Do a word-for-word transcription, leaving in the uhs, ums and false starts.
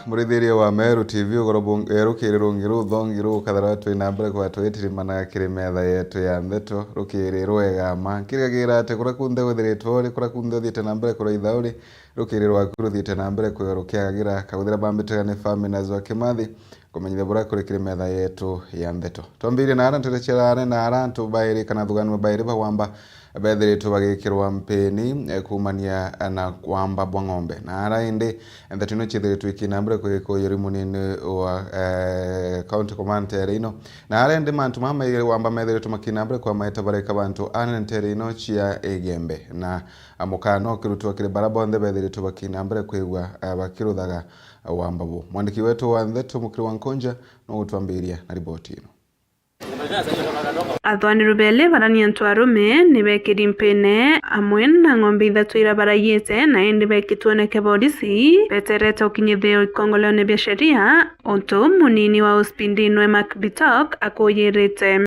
Murithiria wa Meru T V, ugoro bung-, eh, rukiri rungi ruthongi rukathara twi na mbere kwa twitirimana kiri metha yetu ya ndeto, rukiri rwega ma. Nkirigagira ati kuria kunthe withiritwe uri, kuria kunthe uthiite na mbere kuraitha uri, rukiri rwaku ruthiite na mbere kwega rukiagagira. Kauthira bambitega ni Faminas wa Kimathi, kumenyithia buria kuri kiri metha yetu ya ndeto. Twambirie na ara ntere cia rare na ara antu bairi kana thuganwe bairi ba wamba bethiritwe bagikirwa mpini, eh, kuumania na wamba bwa ng'ombe. Na ara indi ndeto ino ciithiritwe ikina mbere kwigikwa uri munini wa, eh, county command ntere ino. Na ara indi mantu mama mairi wamba methiritwe makina mbere kwa maeta bareka bantu anene ntere ino cia Igembe. Na, ah, mukana ukirutwa kiri bara bonthe bethiritwe bakina mbere kwigua, eh, bakiruthaga wamba bu. Mwandiki wetu wa ndeto Mukiri wa Nkonja nugutwambiria na riboti ino. Athwani rubele bara ni antu arume ni bekiri mpene amwe na ng'ombe ithatu ira baraiite, na indi bekitwoneke borisi beterete ukinyithio ikongolone bia sheria, untu munini wa uspindinwe Mark Bitok akuyirite.